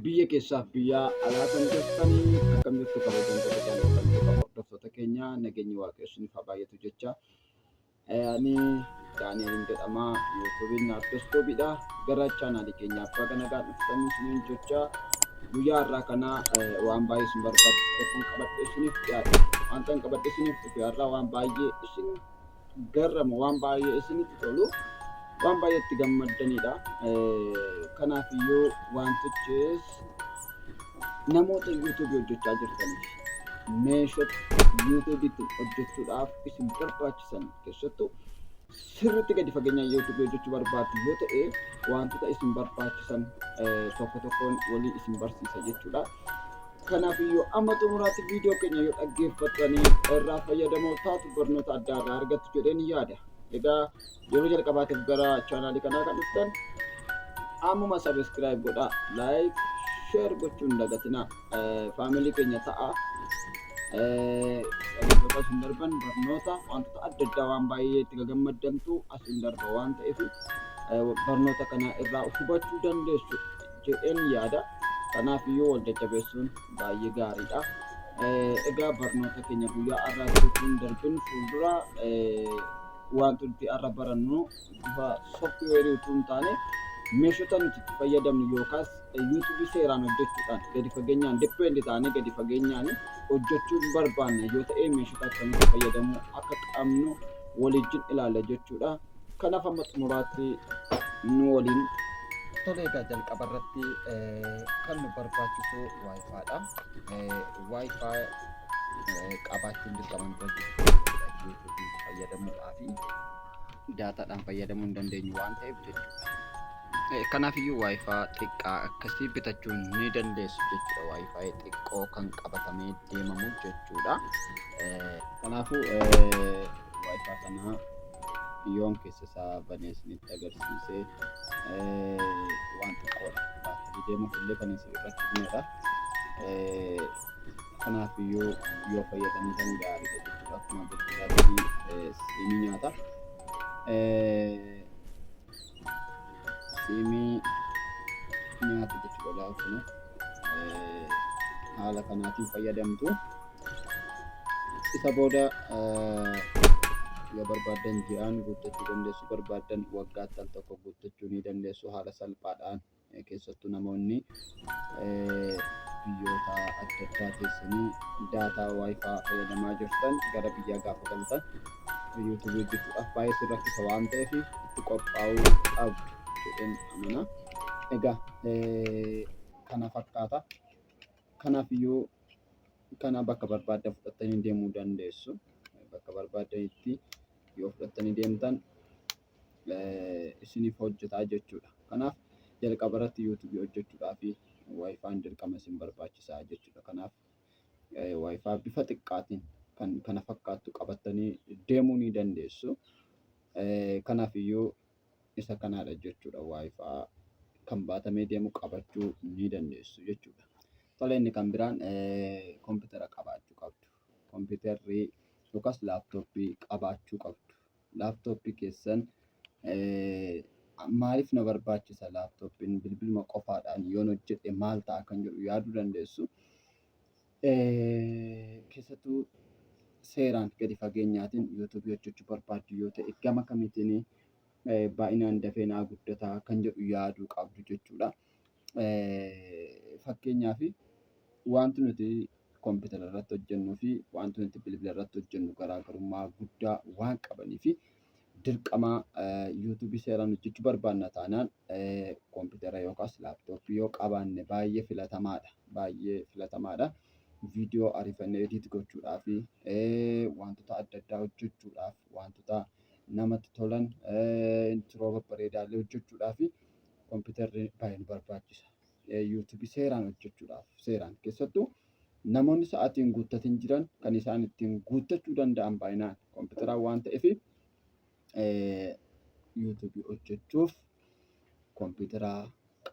Biyya keessaaf biyya alaa kan jirtanii akkam jirtu, kabajamtoota, jaallatamtoota hordoftoota keenya? Nageenyi Waaqayyo isiniif haa baay'atu jecha. Ani Daani'eliin jedhama, YouTubeiin Naardostuubiidha. Gara chaanaalii keenyaaf baga nagaan dhuftan isiniin jecha. Guyyaa har'aa kana waan baay'ee isin barbaachisu tokkoon qabadhee isiniif dhiyaadhe. Wanta hin qabadhee isiniif dhufe har'aa waan baay'ee isin garramu, waan baay'ee isinitti tolu, waan baay'ee itti gammaddanidha. Kanaaf iyyuu wantichis namoota YouTubeii hojjechaa jirtaniif meeshota YouTubeii ittiin hojjechuudhaaf isin barbaachisan, keessattuu sirriitti gadi fageenyaan YouTubeii hojjechuu barbaaddu yoo ta'e, wantoota isin barbaachisan tokko tokkoon walii isin barsiisa jechuudha. Kanaaf iyyuu amma xumuraatti viidiyoo keenya yoo dhaggeeffattanii irraa fayyadamoo taatu, barnoota addaa irraa argattu jedheen yaada. Egaa yeroo jalqabaatiif gara chaanaalii kanaa kan dhuftan ammuma subscribe godhaa, like, share gochuun hin dagatinaa. Faamilii keenya ta'a. Sagantoota isin darban, barnoota, wantoota adda addaa, waan baay'ee itti gagammaddantu asin darba waan ta'eef, barnoota kana irraa hubachuu dandeessu jedheen yaada. Kanaaf iyyuu wal jajjabeessuun baay'ee gaariidha. Egaa barnoota keenya guyyaa har'aatti utuu hin darbin fuuldura, wanti nuti har'a barannu bifa softwareii utuu hin taane, meeshota nuti itti fayyadamnu yookaas YouTubeii seeraan hojjechuudhaan gadi fageenyaan depend ta'anii gadi fageenyaan hojjechuu hin barbaanne yoo ta'e, meeshota akkamitti fayyadamuu akka qabnu waliijjin ilaalla jechuudha. Kanaaf amma xumuraatti nu waliin. Tole, egaa jalqaba irratti kan nu barbaachisu WiFiidha. WiFi qabaachuun dirqama nurra jiru jechuudha. YouTubeii fayyadamuudhaafi daataadhaan fayyadamuu hin dandeenyu waan ta'eef jechuudha. Kanaaf iyyuu WiFi xiqqaa akkasii bitachuu ni dandeessu jechuudha. WiFi xiqqoo kan qabatamee deemamu jechuudha. Kanaafuu WiFi kana yoon keessa isaa banee isinitti agarsiise, waan xiqqoodha. Baatirii deemuuf illee kan isin rakkifnedha. Kanaaf iyyuu yoo fayyadamtan gaariidha jechuudha. Akkuma bilbilaatti siimii nyaata. Siimii nyaata jechuudha laafuma. Haala kanaatiin fayyadamtu. Isa booda yoo barbaaddan ji'aan guuttachuu dandeessu, barbaaddan waggaatti al tokko guuttachuu ni dandeessu haala salphaadhaan. Keessattuu namoonni biyyoota adda addaa teessanii daataa WiFi fayyadamaa jirtan, gara biyyaa gaafa galtan YouTubeii hojjechuudhaaf baay'ee sin rakkisa waan ta'eef, itti qophaa'uu qabdu jedheen amana. Egaa kana fakkaata. Kanaaf iyyuu kana bakka barbaaddan fudhattanii deemuu dandeessu. Bakka barbaaddanitti yoo fudhattanii deemtan isiniif hojjetaa jechuudha. Kanaaf jalqaba irratti YouTubeii hojjechuudhaaf WiFiin dirqama isin barbaachisaa jechuudha. Kanaaf WiFi bifa xiqqaatiin kan kana fakkaattu qabattanii deemuu ni dandeessu. Kanaaf iyyuu isa kanaadha jechuudha. WiFi kan baatamee deemu qabachuu ni dandeessu jechuudha. Tole, inni kan biraan koompitara qabaachuu qabdu. Kompiitarri yookaas laaptooppii qabaachuu qabdu. Laaptooppii keessan maaliif na barbaachisa, laaptooppiin bilbiluma qofaadhaan yoon hojjedhe maal ta'a kan jedhu yaaduu dandeessu. Keessattuu seeraan gadi fageenyaatiin YouTubeii hojjechuu barbaaddu yoo ta'e, gama kamiitiin baay'inaan dafee naa guddataa kan jedhu yaaduu qabdu jechuudha. Fakkeenyaaf, wanti nuti koompitara irratti hojjennuu fi wanti nuti bilbila irratti hojjennu garaagarummaa guddaa waan qabanii fi dirqama YouTubeii seeraan hojjechuu barbaanna taanaan, koompitara yookaas laaptooppii yoo qabaanne baay'ee filatamaadha. Baay'ee filatamaadha. Viidiyoo ariifannee edit gochuudhaa fi wantoota adda addaa hojjechuudhaaf, wantoota namatti tolan, intro babbareedaa illee hojjechuudhaa fi kompiitarri baay'ee nu barbaachisa. YouTubeii seeraan hojjechuudhaaf, seeraan, keessattuu namoonni sa'aatii hin guuttatin jiran kan isaan ittiin guuttachuu danda'an baay'inaan kompiitaraan waan ta'eef, YouTubeii hojjechuuf kompiitara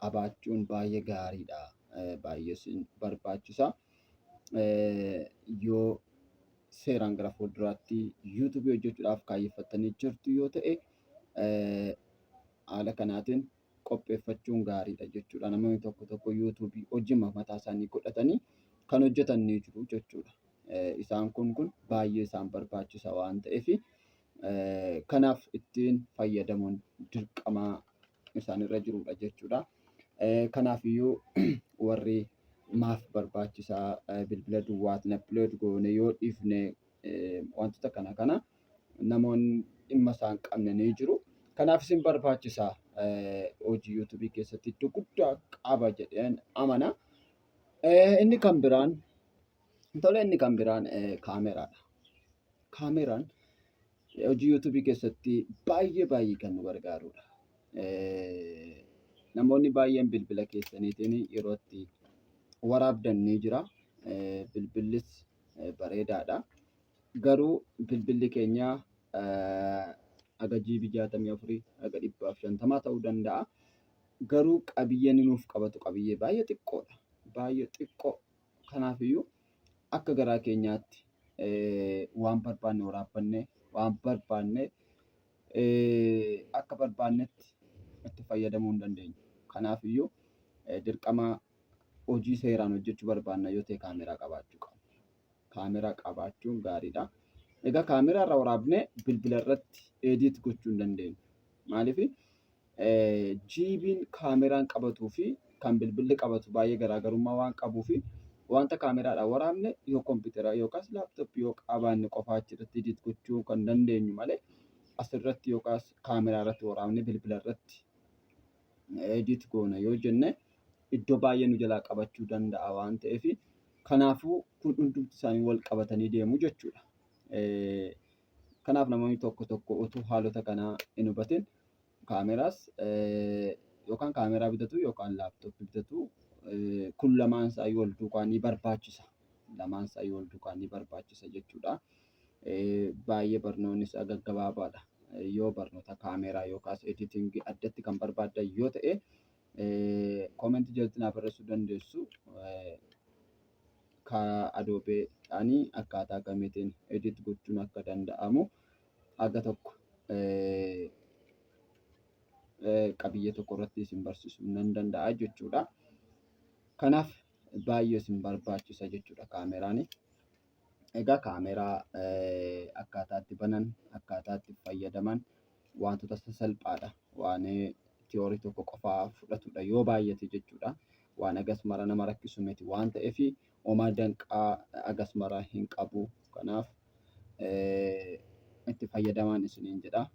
qabaachuun baay'ee gaariidha. Baay'ee isin barbaachisa. Yoo seeraan gara fuulduraatti YouTubeii hojjechuudhaaf kaayyeffattanii jirtu yoo ta'e, haala kanaatiin qopheeffachuun gaariidha jechuudha. Namoonni tokko tokko yuutuubii hojii mataa isaanii godhatanii kan hojjetan ni jiru jechuudha. Isaan kun baay'ee isaan barbaachisa waan ta'eef kanaaf ittiin fayyadamuun dirqama isaanirra jirudha jechuudha. Kanaafiyyuu warri maaf barbaachisaa bilbila duwwaatiin upload goone yoo dhiifne wantoota kana kana namoonni dhimma isaan qabne ni jiru. Kanaaf isin barbaachisa hojii yuutuubii keessatti iddoo guddaa qaba jedheen amana. Inni kan biraan tole inni kan biraan kaameraadha. Kaameraan hojii yuutuubii keessatti baay'ee baay'ee kan nu gargaarudha. Namoonni baay'een bilbila keessaniitiin yeroo itti waraabdan ni jira. Bilbillis bareedaadha. Garuu bilbilli keenya haga GB 64 haga 150 ta'uu danda'a. Garuu qabiyyeen inni nuuf qabatu qabiyyee baay'ee xiqqoodha. Baay'ee xiqqoo. Kanaafiyyuu akka garaa keenyaatti waan barbaanne waraabbannee waan barbaanne akka barbaannetti itti fayyadamuu hin dandeenyu. Kanaafiyyuu dirqama hojii seeraan hojjechuu barbaanna yoo ta'e kaameraa qabaachuu qabna. Kaameraa qabaachuun gaariidha. Egaa kaameraa irraa waraabnee bilbila irratti edit gochuu hin dandeenyu. Maaliif GB'n kaameraan qabatuu fi kan bilbilli qabatu baay'ee garaagarummaa waan qabuu fi wanta kaameraadhaan waraabne yoo kompiitara yookaas laaptooppii yoo qabaanne qofaa achirratti edit gochuu kan dandeenyu malee asirratti yookaas kaameraa irratti waraabne bilbila irratti edit goona yoo jenne iddoo baay'ee nu jalaa qabachuu danda'a waan ta'eef kanaafuu kun hundumti isaanii wal qabatanii deemu jechuudha. Kanaaf namoonni tokko tokko utuu haalota kanaa hin hubatin kaameraas yookaan kaameraa bitatu yookaan laaptooppii bitatu kun lamaan isaa wal duukaa ni barbaachisa. Lamaan isaa wal duukaa ni barbaachisa jechuudha. Baay'ee barnoonni isaa gaggabaabaadha. Yoo barnoota kaameraa yookaas editingii addatti kan barbaaddan yoo ta'e koomentii jalatti naa barreessuu dandeessu. Karaa Adobe-dhaan akkaataa kamiitiin edit gochuun akka danda'amu haga tokko qabiyyee tokko irratti isin barsiisuu nan danda'a jechuudha. Kanaaf baay'ee isin barbaachisa jechuudha kaameraan. Egaa kaameraa akkaataa itti banan, akkaataa itti fayyadaman wantoota sasalphaadha. Waan tiyoorii tokko qofaa fudhatudha yoo baay'ate jechuudha. Waan agas mara nama rakkisu miti waan ta'eef homaa danqaa agas mara hin qabu. Kanaaf itti fayyadamaan isiniin jedha.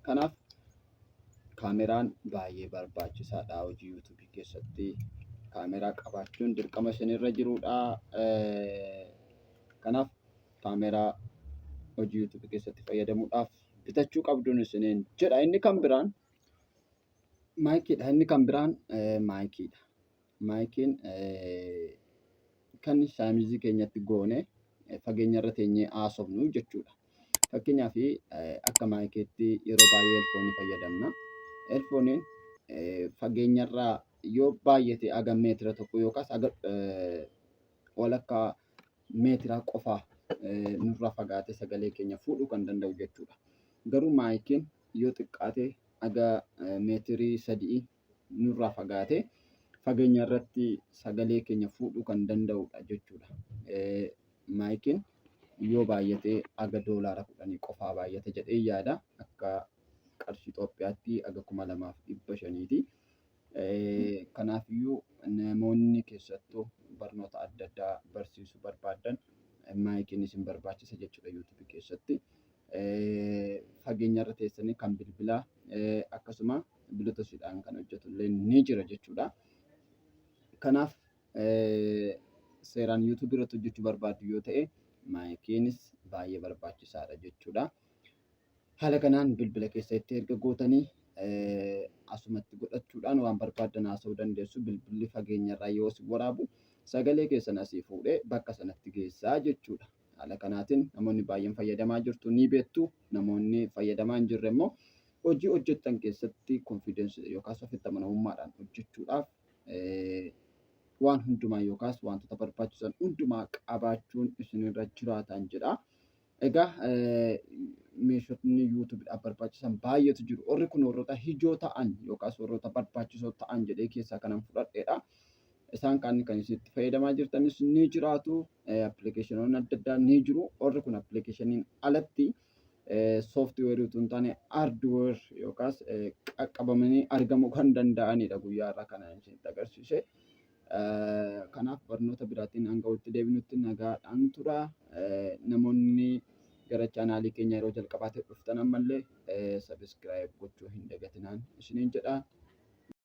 Kanaaf kaameraan baay'ee barbaachisaadha hojii yuutuubii keessatti. Kaameraa qabaachuun dirqama isinirra jirudha. Kanaaf kaameraa hojii yuutuubii keessatti fayyadamuudhaaf bitachuu qabduun isiniin jedha. Inni kan biraan maayikiidha. Inni kan biraan maayikiidha. Maayikiin kan shaamizii keenyatti goone fageenya irra teenyee haasofnu jechuudha. Fakkeenyaaf akka maayikiitti yeroo baay'ee elfoonii fayyadamna. Elfooniin fageenya irraa yoo baay'ate haga meetira tokko yookaas haga walakkaa meetiraa qofaa nurraa fagaatee sagalee keenya fuudhuu kan danda'u jechuudha. Garuu maayikiin yoo xiqqaate haga meetirii sadii nurraa fagaatee fageenya irratti sagalee keenya fuudhuu kan danda'udha jechuudha. Maayikiin yoo baay'ate haga $10 qofaa baay'ata jedhee yaada. Akka qarshii Itoophiyaatti haga 2500ti. Kanaafiyyuu namoonni keessattuu barnoota adda addaa barsiisuu barbaadan maayikiin isin barbaachisa jechuudha yuutuubii keessatti. Fageenya irra teessanii kan bilbilaa akkasuma biluutuusiidhaan kan hojjetu illee ni jira jechuudha. Kanaaf seeraan yuutuubii irratti hojjechuu barbaaddu yoo ta'e maayikiinis baay'ee barbaachisaadha jechuudha. Haala kanaan bilbila keessa itti erga gootanii asumatti godhachuudhaan waan barbaaddan haasa'uu dandeessu. Bilbilli fageenyarraa yoo isin waraabu sagalee keessan asii fuudhee bakka sanatti geessaa jechuudha. Haala kanaatiin namoonni baay'een fayyadamaa jirtu ni beektu. Namoonni fayyadamaa hin jirre immoo hojii hojjettan keessatti konfiidensii yookaas ofitti amanamummaadhaan hojjechuudhaaf waan hundumaa yookaas wantoota barbaachisan hundumaa qabaachuun isinirra jiraatan jedha. Egaa meeshotni YouTubeidhaaf barbaachisan baay'eetu jiru. Warri kun warroota ijoo ta'an yookaas warroota barbaachisoo ta'an jedhee keessaa kanan fudhadheedha. Isaan kaan kan isin itti fayyadamaa jirtanis ni jiraatu. Appilikeeshinoonni adda addaa ni jiru. Warri kun appilikeeshiniin alatti sooftiweerii utuu hin taane hardware yookaas qaqqabamanii argamuu kan danda'anidha guyyaa irraa kana isinitti agarsiise. Kanaaf barnoota biraatiin hanga walitti deebinutti nagaadhaan tura. Namoonni gara chaanaalii keenya yeroo jalqabaatiif dhuftan ammallee subscribe gochuu hin dagatinaan isiniin jedha.